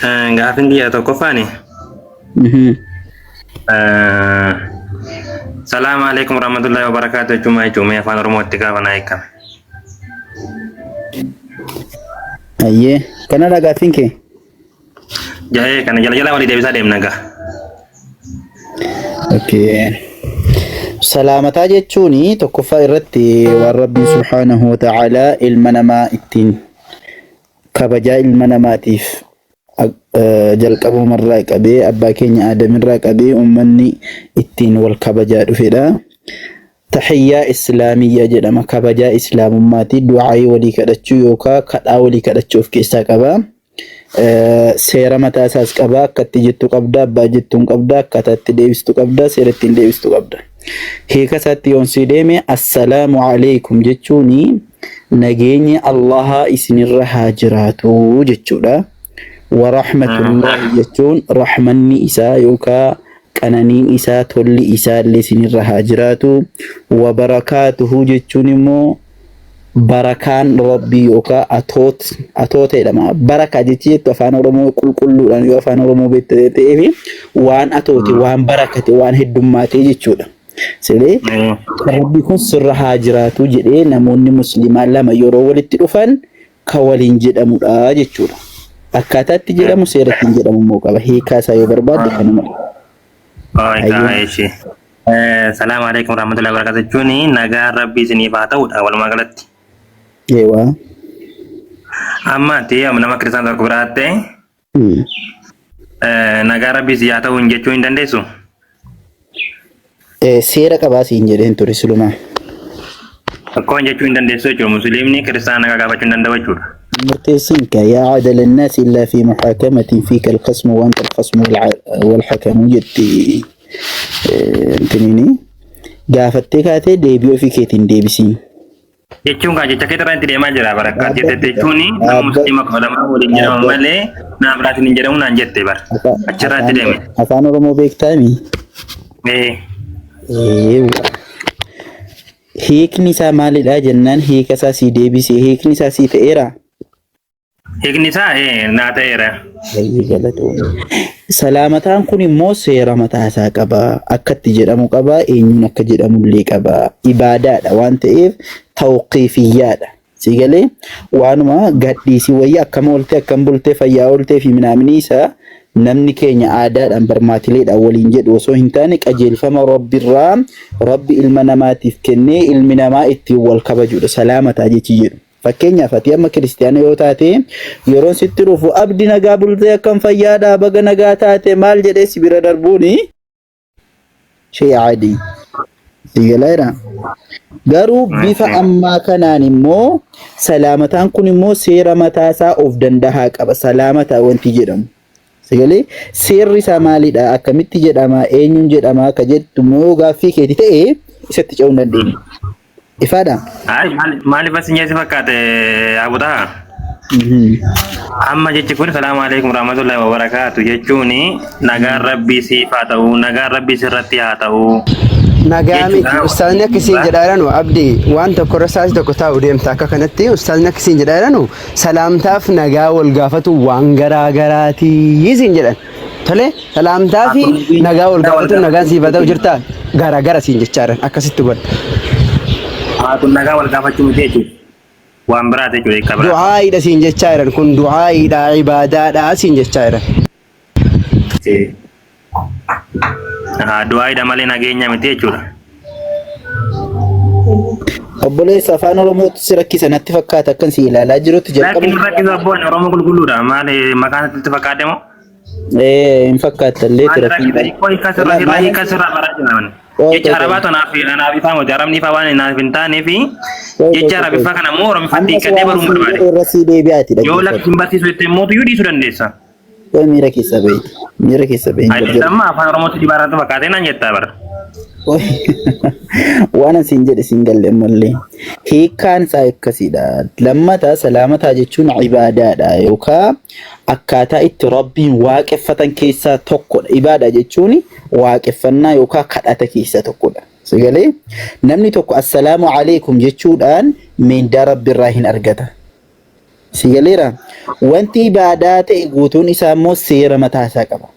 Gaafin kiyya tokkoffaani. Salaamu alaikum warahmatullahi wabarakatuh jechuun maal jechuun mee afaan Oromootti gaafa naa hiikame. Ayyee. Kanadha gaaffiin kee? Jahee kana jala jala walii deebisaa deemna gaa. Okay. Salaamataa jechuun tokkoffaa irratti waan Rabbiin subhaanahu wa ta'aalaa ilma namaa ittiin kabajaa ilma namaatiif jalqabumarraa qabee abbaa keenya Aadamirraa qabee uummanni ittiin wal kabajaa dhufedha. Tahiyyaa Islaamiyyaa jedhama. Kabajaa Islaamummaati. Du'aayii walii kadhachuu yookaan kadhaa walii kadhachuu of keessaa qaba. Seera mataa isaas qaba. Akka itti jettu qabda, abbaa jettuun qabda, akkaataa itti deebistu qabda, seera ittiin deebistu qabda. Hiika isaatti yoon sii deeme assalaamu alaikum jechuun nageenyi Allahaa isinirra haa jiraatu jechuudha. Wa rahmatullahi jechuun rahmanni isaa yookaan qananiin isaa tolli isaa illee isinirra haa jiraatu. Wa barakaatuhu jechuun immoo barakaan rabbii yookaan atoot atoota jedhama. Barakaa jechi jettu afaan Oromoo qulqulluudhaan yoo afaan Oromoo beekte ta'eef waan atoote waan barakate waan heddummaate jechuudha. Siree rabbi kun sirra haa jiraatu jedhee namoonni musliimaa lama yeroo walitti dhufan ka waliin jedhamudha jechuudha. Akkaataa itti jedhamu seera ittiin jedhamu immoo qaba. Hiikaa isaa yoo barbaadde kanuma. Oigaa ishee. Salaamu alaikum warahmatullahi wabarakatuh jechuun nagaan rabbii isiniif haa ta'udha walumaa galatti. Eewaa. Amma ati nama kiristaana tokko biraatte nagaa rabbii si haa ta'u hin jechuu hin dandeessu? Seera qabaa siin jedheen ture silumaa. Akkoo jechuu hin dandeessu jechuudha. Musliimni kiristaana nagaa gaafachuu hin danda'u jechuudha. Murteessin ka yaa adala annaasi illaa fi muhaakamatin fiika alkhasmu wa anta alkhasmu walhakamu jetti intiniini gaafattee kaatee deebii ofii keetiin deebisiin. Jechuun kaa jecha keetirraa itti deemaa jira bara akkas jette jechuun nama musliima 12 waliin jedhamu malee nama biraatiin hin jedhamu naan jette bara. Achirraa itti deeme. Afaan Oromoo beektaami? Ee. Eewwa. Hiikni isaa maalidha jennaan hiika isaa sii deebisee hiikni isaa sii ta'eera. Hiikni isaa ee naa ta'eera. Baay'ee galatoomi. Salaamataan kun immoo seera mataa isaa qaba. Akka itti jedhamu qaba, eenyuun akka jedhamu illee qaba. Ibaadaadha waan ta'eef tawqiifiyyaadha. Si galee waanuma gadhiisii wayii akkam ooltee akkam bultee fayyaa ooltee fi minaaminii isaa namni keenya aadaadhaan barmaatileedhaan waliin jedhu osoo hin taane qajeelfama Rabbirraa Rabbi ilma namaatiif kennee ilmi namaa ittiin wal kabajudha. Salaamataa jechi jedhu. Fakkeenyaaf ati amma kiristiyaana yoo taate yeroon sitti dhufu abdi nagaa bultee akkam fayyaadha baga nagaa taate maal jedhee si bira darbuuni shee adii si galeera. Garuu bifa ammaa kanaan immoo salaamataan kun immoo seera mataasaa of dandahaa qaba salaamataa wanti jedhamu. Sagalee seerri isaa maalidha akkamitti jedhama eenyuun jedhama ka jettu immoo gaaffii keeti ta'e isatti ce'uu hin dandeenyu. Ifaadha? Ay, maaliif as nyaasi fakkaate Abu Taha? Amma jechi kun salaamu alaikum warahmatullahi wabarakatuh jechuun nagaan rabbii siif haa ta'u, nagaan rabbii sirratti haa ta'u. Nagaa miti Jechuudha. ustaazni akka isiin jedhaa jiranu abdi waan tokko irra sa'aatii tokko taa'u deemta akka kanatti ustaazni akka isiin jedhaa jiranu salaamtaaf nagaa wal gaafatu waan garaa garaati isiin jedhan. Tole salaamtaa fi nagaa wal gaafatuun nagaan siif haa ta'u jirtaa garaa gara siin jechaa jiran akkasitti hubadhu. Haa kun nagaa wal gaafachuu miti jechuudha. Waan biraati jechuudha hiika biraati. Du'aayiidha siin jechaa jiran kun du'aayiidha ibaadaadha siin jechaa jiran. Haa du'aayiidha malee nageenya miti jechuudha. Obboleessa afaan Oromootti si rakkisa natti fakkaata akkan si ilaalaa jirutti Lakki jalqaba. rakkisu abboon Oromoo qulqulluudha. Maali maqaan sitti fakkaate moo? Ee hin fakkaattallee Maali tirafiin rakkisa hiikoo hiika sirra irra hiika sirra baraa jira manni. Jecha arabaa tanaaf anaaf ifaa miti arabni ifaa waan naaf hin taanee fi jecha arabiffaa kana immoo oromiffatti Ammas hiikkadhee waan baruun siin barbaade. jedhu irra sii deebi'aati Yoo dhaggeeffadhu. lakki hin barsiisu jettee immoo iyyuu dhiisuu dandeessa. Qoy miira keessa bahi. Miira keessa bahi. Ani amma afaan Oromootti dhibaarratti fakkaatee naan jettaa bara. Qoy waan an siin jedhe siin galle ammallee. Hiikkaan isaa akkasiidha. Lammata salaamataa jechuun ibaadaadha yookaan akkaataa itti Rabbiin waaqeffatan keessaa tokkodha. Ibaadaa jechuun waaqeffannaa yookaan kadhata keessaa tokkodha. Sagalee namni tokko assalaamu alaikum jechuudhaan mindaa Rabbi irraa hin argata. Si galeera? Wanti ibaadaa ta'e guutuun isaa immoo seera mataa isaa qaba.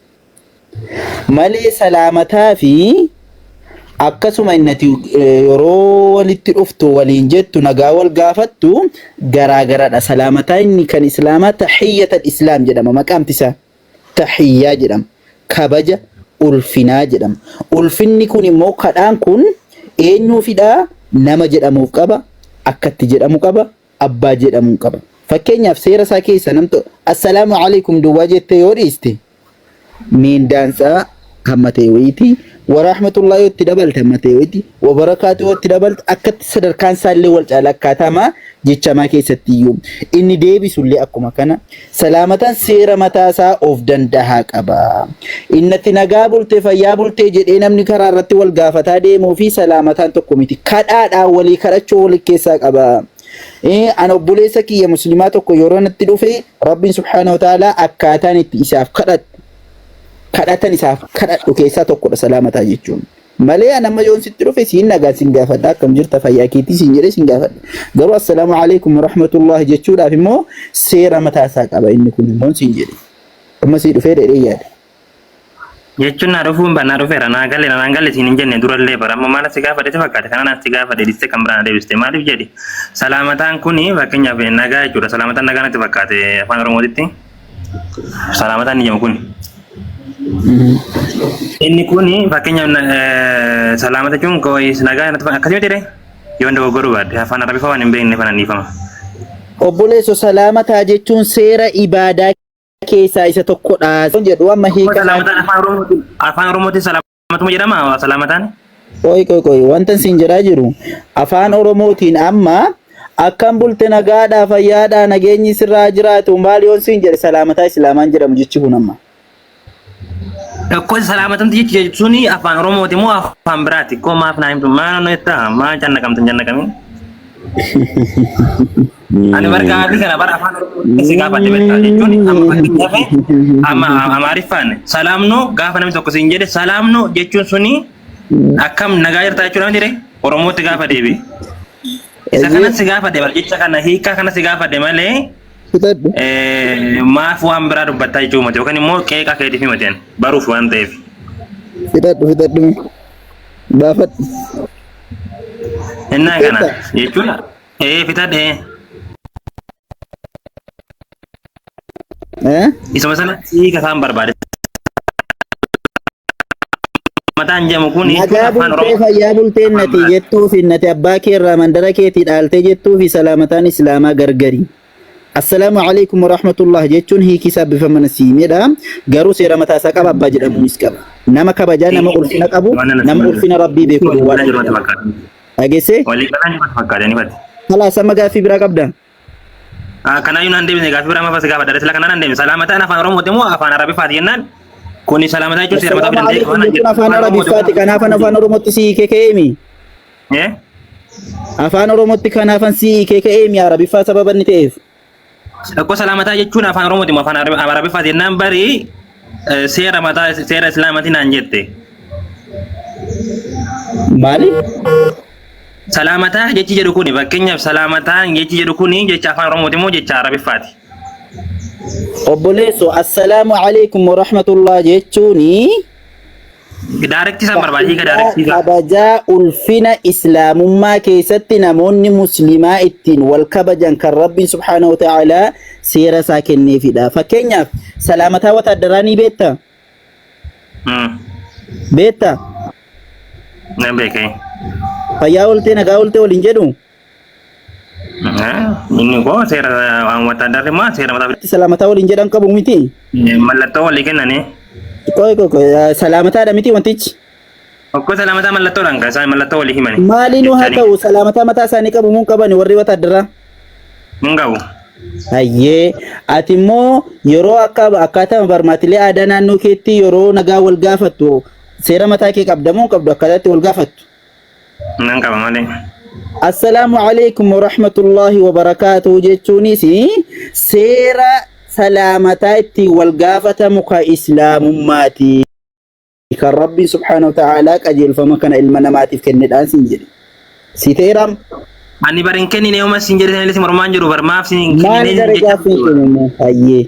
Malee salaamataa fi akkasuma innati yeroo walitti dhuftu waliin jettu nagaa wal gaafattu garaa garadha. Salaamataa inni kan islaamaa tahiyyatal islaam jedhama maqaamti isaa. Tahiyyaa jedhama. Kabaja ulfinaa jedhama. Ulfinni kun immoo kadhaan kun eenyuufidha? Nama jedhamuuf qaba, akkatti jedhamu qaba, abbaa jedhamuun qaba. Fakkeenyaaf seera isaa keessa namto assalaamu alaikum duwwaa jettee yoo dhiiste miindaan isaa hamma ta'e wayiiti. Waraahmatullahi yoo itti dabalte hamma ta'e wayiiti. Wabarakaatu yoo itti dabalte akkatti sadarkaan isaa illee wal caala akkaataamaa jechamaa keessatti iyyuu. Inni deebisu illee akkuma kana salaamatan seera mataa isaa of dandahaa qaba. Innatti nagaa bulte fayyaa bultee jedhee namni karaa irratti wal gaafataa deemuu fi salaamataan tokko miti. Kadhaadhaan walii kadhachuu wal keessaa qaba. An obboleessa kiyya muslimaa tokko yeroo natti dhufe Rabbiin subhaanahu wa ta'aalaa akkaataan itti isaaf kadhadhu kadhatan isaaf kadhadhu keessaa tokkodha salaamataa jechuun. Malee an amma yoon sitti dhufe siin nagaa siin gaafadha akkam jirta fayyaa keetii siin jedhee siin gaafadha. Garuu assalaamu alaikum warahmatullahi jechuudhaaf immoo seera mataa isaa qaba inni kun immoo siin jedhe. Amma sii dhufee dheedhee yaada. Jechuun naa dhufuun ba naa dhufeera naa galle naan galle siin hin jenne durallee bara amma maal si gaafadhe si fakkaate kana naan si gaafadhe dhiste kan biraa na deebiste maaliif jedhi salaamataan kuni fakkeenyaaf nagaa jechuudha salaamataan nagaa natti fakkaate afaan oromootitti salaamataan ni jedhamu kuni. Inni kuni fakkeenyaaf salaamata jechuun nagaa natti fakkaate akkasii miti ree yoon dogoggoruu baadhe afaan arabiffaa waan hin beekne kana dhiifama. Obboleesso salaamataa jechuun seera ibaadaa keessaa isa tokkodha. Jedhu amma hiika isaa. Salaamataan afaan Oromootiin afaan Oromootiin salaamatuma jedhama salaamataan. Qoy qoy qoy wanta siin jedhaa jiru afaan Oromootiin amma akkam bulte nagaadhaa fayyaadhaa nageenyi sirraa jiraatu maal yoon siin jedhe salaamataa islaamaan jedhamu jechi kun amma. Tokko salaamatamti jechi jechuun afaan Oromooti moo afaan biraati? Koo maaf naa himtu maa naannoo jettaa maa cannaqamtu hin cannaqamin? Ani bar gaafii kana bara afaan Oromoo si gaafadhe beektaa jechuun amma fakkeenyaaf amma Amaariffaan salaamnoo gaafa namni tokko siin jedhe salaamnoo jechuun suni akkam nagaa jirtaa jechuudha miti ree Oromootti gaafa deebi. Isa kana si gaafadhe bar jecha kana hiikaa kana si gaafadhe malee Fixadhu. maaf waan biraa dubbattaa jechuu miti yookaan immoo qeeqa keetiif himate baruuf waan ta'eef. Fixadhu fixadhu. Baafadhu. Innaa kana jechuun ee fixadhe Eh? isuma sana hiika isaan barbaade. Mataan jedhamu kun jechuun Nagaa afaan bultee Oromoo fayyaa bultee afaan nati biraati. jettuu fi nati abbaa kee irraa mandara keetii dhaaltee jettuu fi salaamataan islaamaa gargari. Assalaamu alaikum warahmatullah jechuun hiiki isaa bifa mana siimedha. Garuu seera mataa isaa qaba abbaa jedhamuunis qaba. Nama kabajaa nama ulfina qabu nama ulfina rabbii beeku duwwaadha jedhama. Dhageessee? Walii galaan jirtu fakkaate ni fati. Kalaas amma gaaffii biraa qabda. Kanaayyuu naan deebisne gaaffii biraa maaf as gaafadha. Sila kanaan naan deebisne salaamataan afaan Oromooti moo afaan Arabiffaati jennaan kuni salaamataa jechuun seera mataa Assalaamu danda'e alaikum jechuun afaan Arabiffaati kanaafan afaan Oromootti si hiikee ka'eemi. Eh? Afaan Oromootti kanaafan si hiikee ka'eemi Arabiffaa sababa inni ta'eef. Akkoo salaamataa jechuun afaan Oromooti moo afaan Arabiffaati jennaan bari seera mataa seera Islaamati naan jette. Maali? Salaamataa jechi jedhu kuni fakkeenyaaf salaamataa jechi jedhu kuni jecha afaan Oromooti moo jecha Arabiffaati? Obboleesso assalaamu alaikum warahmatullah jechuuni Daarektii isaan barbaade hiika daarektii isaa. kabajaa ulfina islaamummaa keessatti namoonni muslimaa ittiin wal kabajan kan rabbiin subhaanahu wa ta'aalaa seera isaa kenneefidha. Fakkeenyaaf salaamataa wataaddaraa ni beektaa? Beektaa? Nan beekee. Fayyaa ooltee nagaa ooltee waliin jedhu? Inni koo seera waan wataaddarri maa seera mataa Salaamataa waliin jedhan qabu miti? mallattoo walii kennanii. Qoy qoy qoy salaamataadha miti wantichi? Okkoo salaamataa mallattoodhaan kan isaan mallattoo walii himani. Maaliinuu haa ta'u salaamataa mataa isaanii qabu mun qabani warri wataaddaraa? Hin qabu. Hayyee ati immoo yeroo akka akkaataa barmaatilee aadaa naannoo keetti yeroo nagaa wal gaafattu seera mataa kee qabda moo hin qabdu akkaataa itti wal gaafattu? Nan qaba malee. Assalaamu alaikum warahmatullahi wabarakaatuhu jechuunis seera salaamataa ittiin wal gaafatamu ka islaamummaati. Kan Rabbiin subhaanahu wa ta'aalaa qajeelfama kana ilma namaatiif kennedhaan siin jedhe. Si ta'eeraam? Ani bar hin kennine yooma sin jedhe sanillee si mormaan jiru bar maaf sin hin Maal kennine gara jechaa gaaffii jiru. kennu hayyee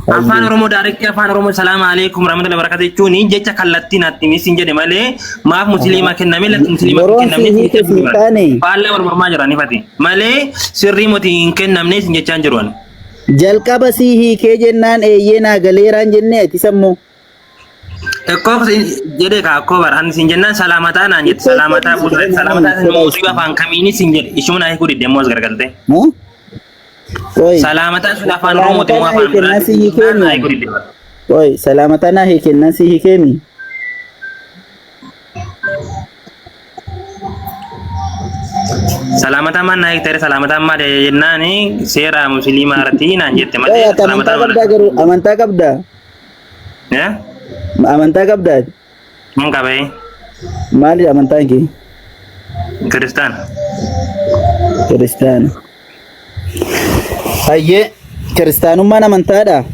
Afaan hayyee. Oromoo daarektii afaan Oromoo salaama alaikum warahmatullahi wabarakatuh jechuun jecha kallattii natti himi sin jedhe malee maaf musliimaa kenname lakki musliimaa hin Yeroon si kennamne sin hiike jechaa si jiru bar. taane Faallaa wal mormaa jiran ifati malee sirrii moti hin kennamne sin jechaa jiru ani. jalqaba si hiikee jennaan eeyyee naa galeeraan jennee ati sammuu. Ekkoo jedhe kaa akkoo bar ani sin jennaan salaamataa naan jette Ikkoo salaamataa jedhi buusa jedhe salaamataa nama sin sodaa musliima afaan kamiini sin jedhe ishuma naa hiikuu didde immoo as garagalte. Qoy Salaamataa sun afaan Oromooti salaamataa moo naa afaan hiikennaan biraati si jennaan naa hiikeemi. hiikuu didde bar. Qoy salaamataa naa hiikennaan si hiikeemi. Salaamataa maal naa hiikte salaamataa maal jennaan seera musliimaa irratti naan jette Qoy malee ati amantaa salaamataa maal. qabdaa garuu amantaa qabdaa? Eh? Amantaa qabdaa? Mun qabee Maali amantaan kee? Kiristaan. Kiristaana. Hayyee kiristaanummaan amantaadha.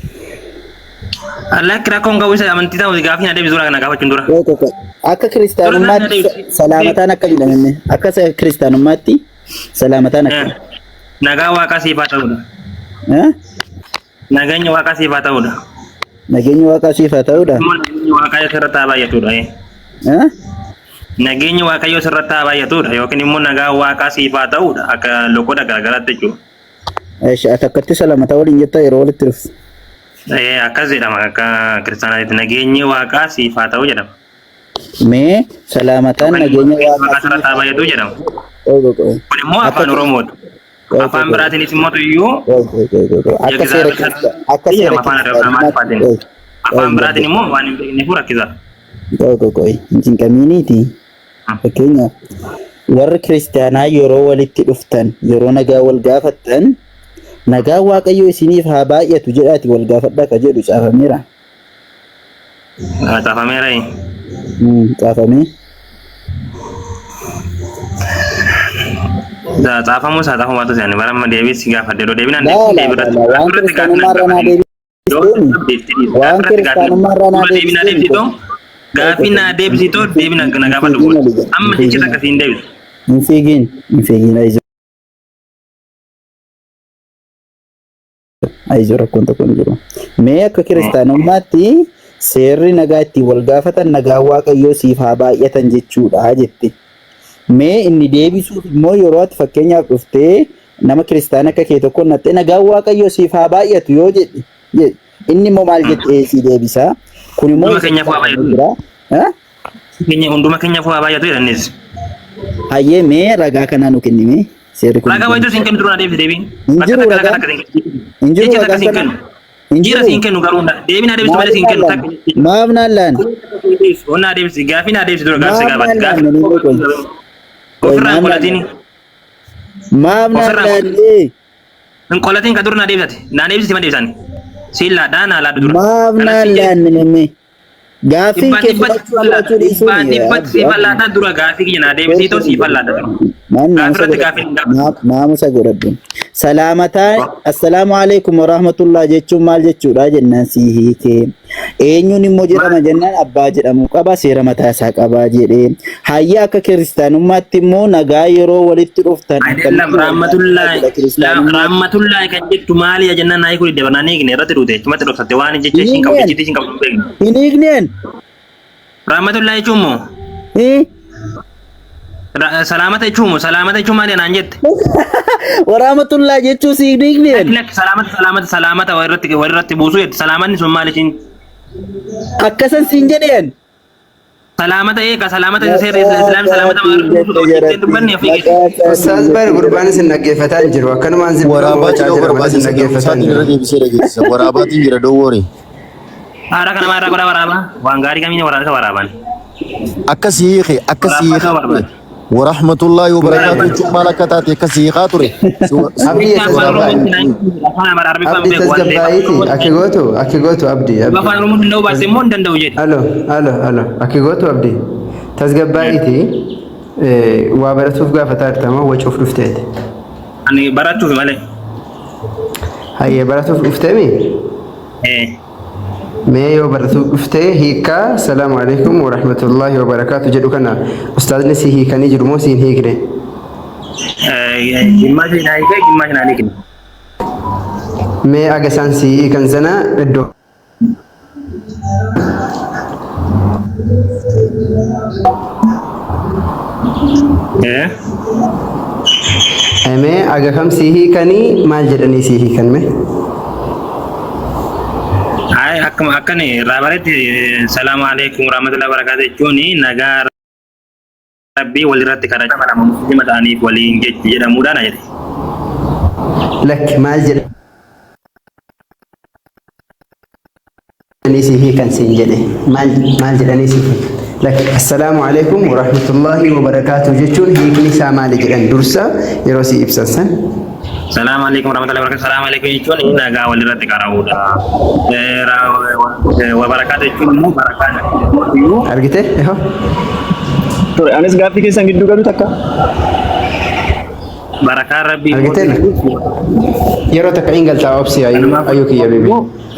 Lakki rakkoon qabu isa amantii ta'uu gaafii na deebisu kana gaafachuun dura. Qoy qoy qoy. Akka Dura na kiristaanummaatti deebisi. salaamataan akka jedhamenne akka kiristaanummaatti salaamataan akka. Nagaa waaqaa siif haa ta'udha. Eh? Nageenyi waaqaa siif haa ta'udha. Nageenyi waaqaa siif haa ta'uudha. Immoo nageenyi waaqayyo sirratti haa baay'atudha. Eh? Nageenyi waaqayyo sirratti haa baay'atudha yookiin immoo nagaa waaqaa siif haa ta'udha akka loqoda garaagaraatti jechuudha. Eesh ati akkatti salaamataa waliin jettaa yeroo walitti dhuftu. Akkas jedhama akka kiristaanaatti nageenyi waaqaa siif haa ta'u jedhama. Mee salaamataan Yookaan immoo nageenya nageenyi waaqaa waaqaa siif sirratti haa haa baay'atu jedhama. Qoy qoy qoy. Kun immoo Akka afaan Oromooti. qoy qoy Afaan qoy. biraatiinis immoo iyyuu Qoy qoy qoy qoy qoy. Akka seera የእግዚአብሔር kirista akka seera jedhama afaan kiristaanummaatti Amaariffaatiin. qoy qoy Afaan hin biraatiin badde. immoo waan hin beekneef rakkisa. Qoy qoy qoy hin cinqaminiiti. Fakkeenyaaf warri kiristaanaa yeroo walitti dhuftan yeroo nagaa wal gaafattan nagaa waaqayyoo isiniif haa baay'atu jedhaati wal gaafadhaa ka jedhu caafameera. Caafameera. Caafamee. Caafamuu isaa caafamuu baatu se'anii bara amma deebii si gaafadhe yeroo deebiin Laa deebii laa laa irratti laa waan irratti gaafii kiristaanummaa irraa naa deebistee waan kiristaanummaa irraa naa deebii naa deebistee deebisitoo gaafii naa deebisitoo deebii na hin gaafadhu fiigin booda olija amma hin jechi fiigin takka siin deebisu. hin fiigin hin fiigin ayizoo ayizoo rakkoon tokko hin jiru. Mee akka kiristaanummaatti seerri nagaa ittiin wal gaafatan nagaa waaqayyoo siif haa baay'atan jechuudha jette. Mee inni deebisuuf immoo yeroo ati fakkeenyaaf dhuftee nama kiristaana akka kee tokko nattee nagaan waaqayyoo siif haa baay'atu yoo jedhe inni immoo maal jedhee si deebisa? Kun immoo Hunduma keenyaaf haa baay'atu. jira. Eh? Keenya hunduma keenyaaf haa baay'atu jedhanis. Hayyee mee ragaa kanaa nu kenni mee seerri kun. Ragaa wayituu siin kennu dura na deebisi deebiin. Hin Bakka jiru takka ragaa. takka siin kennu. Hin jiru Jecha takka ragaan siin kana. kennu. Hin Jira jiru. siin kennu garuu deebii naa deebisu malee siin kennu takka. Maaf naan laan? Onnaa deebisi gaafii naa deebisi dura gaafii si Maaf gaafadhe. naan Gaafii laan? Nani qoy. ofirraa hin qolatini. Maaf naan Ofirraa laan? hin qolatin ka dura naa deebisate. Naa deebisi ma deebisani. Siin laadhaa naa laadhu dura. Maaf Kana naan siin jedhe. laan nami? Gaaffiin Dhibbaan kee dhibbatti fudhachuu siif laadha. fudhachuu Dhibbaan dhiisuun dhibbatti siif laadhaa dura gaafii kiyya naa deebisii too siif laadha dura. Maan Gaafii naamusa irratti gaafii hin godhadhu. gaafatu. Naamusa godhadhu. Salaamataa assalaamu alaikum warahmatullah jechuun maal jechuudha jennaan si hiikee. Eenyuun immoo jedhama jennaan abbaa jedhamu qaba seera mataa isaa qabaa jedhee. Hayya akka kiristaanummaatti immoo nagaa yeroo walitti dhuftan Ayidallam akkamitti wal gaafataa rahmatullahi jedha kiristaanummaatti. rahmatullahi kan jettu maali jennaan naa hiikuu didde barnaan hiikne irratti duute achumatti dhoksatte waan jecha Hin ishiin qabdu hiikneen. jechitti ishiin qabdu hin beekne. Hin hiikneen. Rahmatullahi jechuun moo Eh? Salaamata jechuun moo salaamata jechuun maali naan jette? Warahmatullah jechuu si hin hiikneen. Lakki salaamata salaamata salaamata walirratti walirratti buusuu jette salaamanni sun maali ishiin? Akkasan siin jedheen. Salaamata eega salaamata seera islaamii salaamata walirratti buusuu qabu jettee dubbanne ofii keessa. Ustaaz bar gurbaan isin dhaggeeffataa hin jiru. Akkanumaan zibba Waraabaa wacaa jira jira malee isin barbaachisa garuu dhaggeeffataa hin isaatiin irra jiru. deebisee dhageessisa. Waraabaatiin jira don't worry. Haara kana maal irraa godhaa waraabaa? Waan gaarii kamiin waraabaa waraaban? Akkas hiike akkas Waraabaa hiike kana barbaada. warahmatullahi wabarakaatu jechuun maal akka taate akkas hiikaa ture. Abdii Afaan tasgabbaa'ii. Oromoo afaan Amaaraa Arabiffaan Abdii beeku waan ta'eef tasgabbaa'iiti. Akki gootu akki gootu abdii afaan abdii. Oromoo danda'uu baate immoo hin danda'u jedhe. Alo alo alo akki gootu abdii. Tasgabbaa'iiti. Waa baratuuf gaafataa jirta moo wacuuf dhufteeti? Ani barachuuf malee. Hayyee baratuuf dhufteemi? Eh. Mee yoo baratuuf dhuftee hiikkaa salaamu alaikum warahmatullaahi wabarakaatu jedhu kana ustaazni si hiikanii jiru moo si hin hiikne? Gimmaasha naa hiikee gimmaasha naa hiikne. Mee aga isaan si hiikan sana iddoo Eh? Mee aga kam si hiikanii maal jedhanii si hiikan mee? Ay akkuma akkan irraa baretti salaamu alaikum warahmatullahi wabarakatuh jechuun nagaa rabbii walirratti kadhachaa nama muslima ta'aniif waliin jechu jedhamuudhaan jedhe. Lakki maal jedhanii si hiikan siin jedhe maal maal jedhanii si hiikan? Lakki assalaamu alaikum warahmatullahi wabarakaatuh jechuun hiikni isaa maali jedhan dursa yeroo si ibsan san? Salaamu alaikum warahmatullahi wabarakatuh. Salaamu alaikum jechuun nagaa walirratti qara'uudha. Wabarakaatu jechuun immoo barakaa Argite? Eho. Ture anis gaaffii keessan gidduu galu takka. Barakaan rabbii Argite? Yeroo takka hin galtaa obsi ayyuu ayyuu kiyya bibi.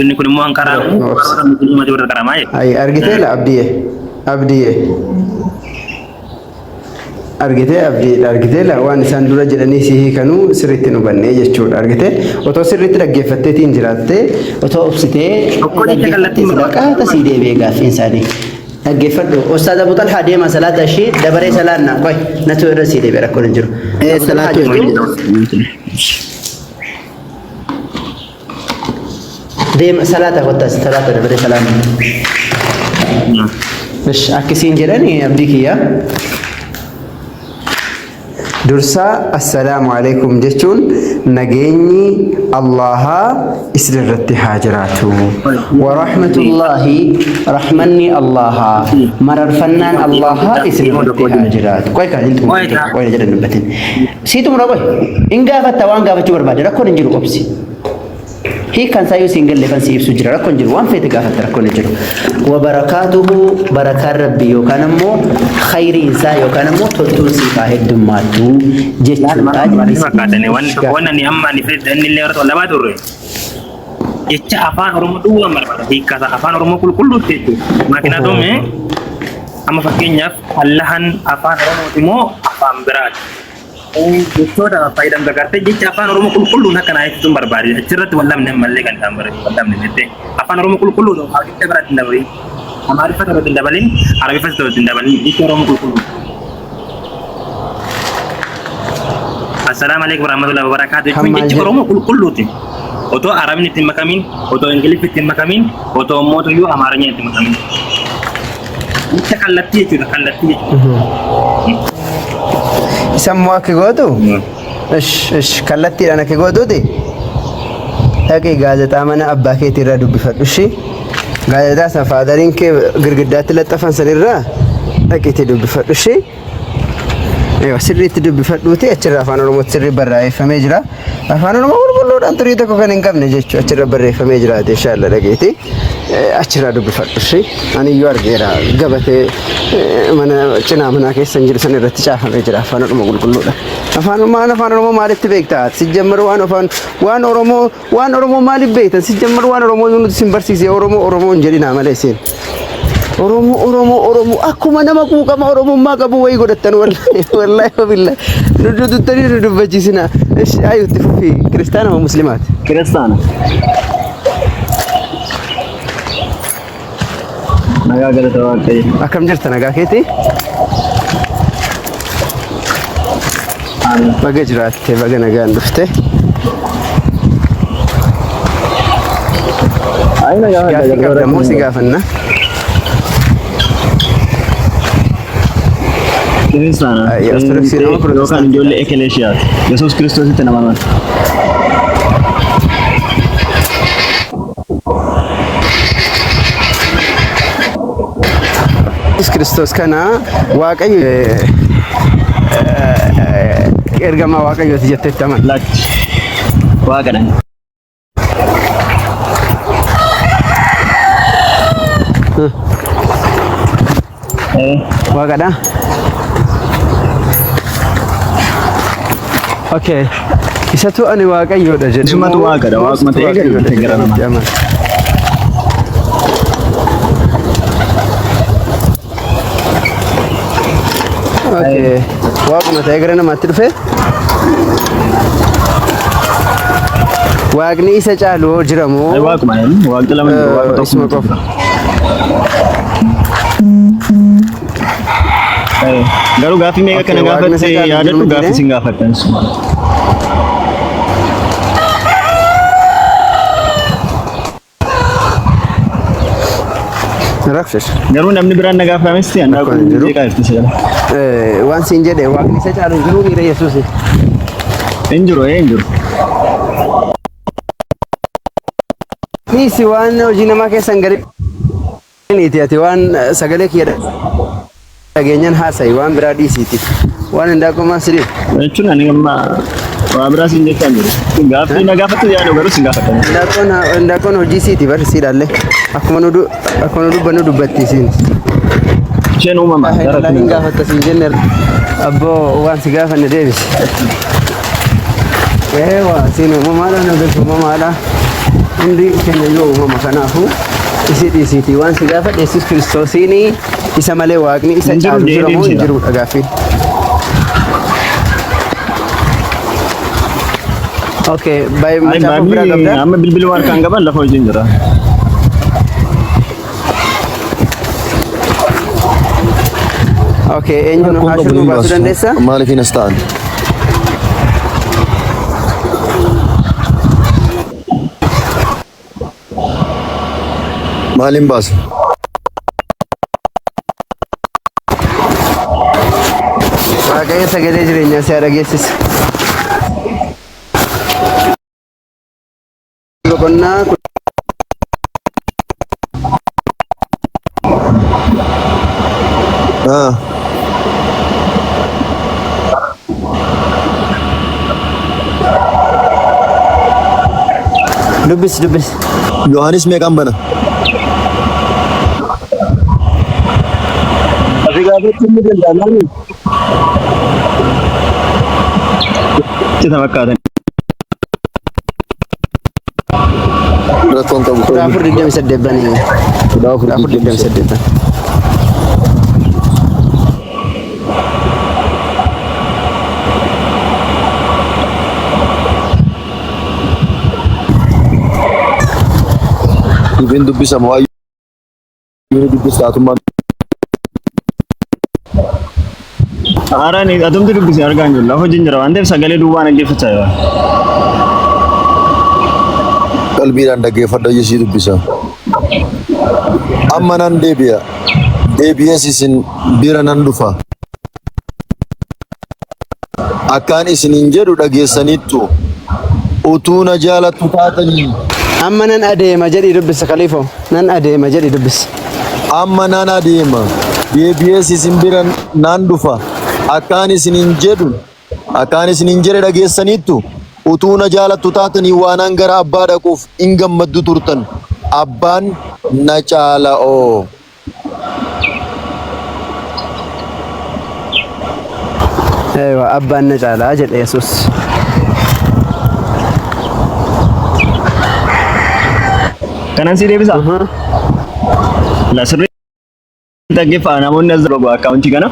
Inni kun immoo hanqaraa Obsi. musliimati warra qaramaa jedhe. Ay argite la abdiye abdiye. Argitee abdii argitee la waan isaan dura jedhanii si hiikanuu sirriitti hin hubannee jechuudha argitee otoo sirriitti dhaggeeffatteetiin jiraattee otoo obsitee Tokko jecha dhaggeeffattee kallattii sila qaata sii deebi'ee gaaffiin isaanii. Dhaggeeffadhu Ustaaz Abu Talhaa deema salaata ishii dabaree salaanna qoy natu irra sii deebi'e rakkoon hin jiru. Eh, Abu Talhaa salaatu jirtu deema salaata kottas salaata dabaree salaanna. Ish akkasiin jedhani abdii kiyya. Dursaa assalaamu alaikum jechuun nageenyi Allahaa isin irratti haa jiraatu. Wa rahmatullaahi rahmanni Allahaa mararfannaan Allahaa isin irratti haa jiraatu. Qoy kaa hin xumurre qoy na jedhan dubbatin. Sii xumura qoy. Hin gaafatta waan gaafachuu barbaade rakkoon hin jiru obsi. Hiikkaan isaa yoo siin galle kan si ibsu jira rakkoon jiru waan feete gaafatte rakkoon hin jiru. Wa barakaatuhu barakaan rabbii yookaan ammoo khayriin isaa yookaan ammoo toltuun siif haa heddummaattu jechuudha jedhanii si Fakkaatani wanni tokko wanni ani amma ani fedhe inni illee warra labaa turre. Jecha afaan Oromoo duwwaan barbaada hiikkaa isaa afaan Oromoo qulqulluutti jechuudha. Makinaa toome amma fakkeenyaaf Allahan afaan Oromooti moo afaan biraati? Jechoota fayyadamta gartee jecha afaan Oromoo qulqulluun akka naa ibsituun barbaade achirratti wal dhabne ammallee kan isaan bare wal dhabne jettee afaan Oromoo qulqulluun jecha biraatti hin dabalin Amaariffa tokkotti hin dabalin Arabiffa tokkotti hin dabalin jecha Oromoo qulqulluun. Assalaamu alaikum warahmatullahi wabarakatuh Kan jechuun maal jecha jedhu? Oromoo qulqulluuti. Otoo Arabni itti hin makamin, otoo Ingiliffi itti hin makamin, otoo mootuyyuu Amaarinya itti hin makamin. Jecha kallattii jechuudha kallattii jechuudha. Isa immoo akka gootu ish ish kallattiidhaan akka gootuuti dhaqii gaazexaa mana abbaa keetii irraa dubbifadhu ishi gaazexaa san faadariin kee girgiddaatti laxxafan san irraa dhaqiitii dubbifadhu ishi Eewa sirriitti dubbifadhuuti achirra afaan Oromootti sirrii barreeffamee jira. Afaan Oromoo qulqulluudhaan xurii tokko kan hin qabne jechuudha achirra barreeffamee jiraate inshaalla dhageeti. Achirraa dubbifadhu ishee ani iyyuu argeera gabatee mana cinaa manaa keessa hin jiru san irratti caafamee jira afaan Oromoo qulqulluudha. Afaan maan afaan Oromoo maalitti beektaa? Si jammaru waan afaan waan Oromoo waan Oromoo maaliif beektan? Si jammaru waan Oromoo nuti sin barsiise Oromoo Oromoo hin jedhinaa malee isin. Oromoo Oromoo Oromoo akkuma nama quuqama Oromummaa qabu wayii godhattan wallahi wallahi wabillahi nu duduttanii nu dubbachiisina. Ishi ayyutti fufi kiristaana moo muslimaati? Kiristaana. Nagaa galata Waaqayyo. Akkam jirta nagaa keetii? Baga jiraatte baga nagaan dhufte. Ayi nagaa Gaaffii qabda moo si gaafanna? Kiristaana. Ay, Ortodoksii nama Yookaan Pirotestaantiidha. ijoollee Ekeleeshiyaati. Yesuus Kiristoositti nama amanu. Yesuus Kiristoos kana Waaqayyo ergamaa Waaqayyooti jetteetti amanta. Lakki. Waaqadha. Waaqadha. Okay. Isatu ani Waaqayyoodha jedhe. Isumatu Waaqadha. Waaquma ta'ee gadi Waaqayyoodha dhufe gara jedhee namaa. amana. Okay. Waaquma ta'ee gara namaatti dhufe. Waaqni isa caalu hoo jira moo Ay waaquma jedhamu. Waaqni lama hin jiru. Waaqa isuma tokkumatu qofa? jira. Eh, Garuu gaaffii meeqa Okay, kana waaqni isa gaafatte caalu hin jiru yaadadhu miti gaaffii ree? sin gaafadhan. Rakshas. Garuu namni biraan na gaafames ta'e Rakkoon handaaqoon hin jiru. jeeqaa jirti seera. Waan siin jedhe waaqni isa caalu hin jiru miira Yesuusi. Hin jiru hin jiru. Dhiisi waan hojii namaa keessan galiniiti ati waan sagalee kiyya dhageenyan haasa'i waan biraa dhiisiiti. Waan hindaaqoo maal si dhibu? Jechuun ani amma waa biraa siin jechaa hin jiru. Gaaffii na gaafattu yaadu garuu sin gaafadha. Hindaaqoon hindaaqoon hojii siiti bar siidhaallee akkuma nu du- akkuma nu dubbannu dubbatti isiin. Isheen uumama gara Laa hin kun. gaafatta siin jenne abboo waan si gaafanne deebisi. Eewa siin uumamaadha nu galchu uumamaadha. Hundi keenya iyyuu uumama kanaafuu isii dhiisiitii waan si gaafadhe Yesuus Kiristoosiin isa malee waaqni isa Hin jiru caalu jedhee jira moo hin deemsiidha. jirudha gaaffiin. Okay, baay'ee Ay macaafa of biraa baabli qabdaa? amma bilbiluma harkaan qaban lafa hojiin jira. Okay, eenyu nu Rakkoon haashir qabu nu hin baasuu baasu. dandeessaa? Maaliif hin as ta'an? Maaliin baasa? Waaqayyo sagalee jireenyaa si haa dhageessisu. Boqonnaa Ah. Dubbisi dubbisi. Yohaannis meeqaan bana? Ati gaafachuun ni danda'ama. Cita fakkaatan. Rakkoon qabu. 14 28 bani. 14 14 28. 28 bani. Dubbiin dubbisa moo ayyuu dubbista atummaan Haaraan atumti dubbise argaa hin jiru. Lafa hojiin jira waan ta'eef sagalee duwwaa dhaggeeffachaa jira. Qalbiidhaan dhaggeeffadha isii dubbisa. Amma nan deebi'a. Deebi'ees isin bira nan dhufa. Akkaan isiniin jedhu dhageessaniittu. Utuu na jaalattu taatanii. Amma nan adeema jedhii dubbisa Kaliifoo. Nan adeema jedhii dubbisi. Amma nan adeema, deebi'ees isin bira nan dhufa. Akkaan isiniin jedhu, akkaan isiniin jedhe dhageessaniittu. Utuu na jaalattu taatanii waanan gara Abbaa dhaquuf in gammaddu turtan. Abbaan na caala'oo. Eewa abbaan na caalaa jedhe Yesuus. Kanan si deebisa? La sirrii dhaggeeffaa namoonni as dura akkaawuntii kana.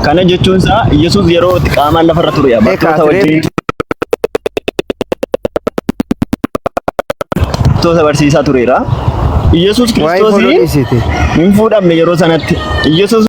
Kana jechuun isaa Yesuus yeroo itti qaamaan lafarra ture barattoota wajjin barattoota barsiisaa tureera. Yesuus Waa'ee fooloo Kiristoosiin dhiisiiti. hin fuudhamne yeroo sanatti. Yesuus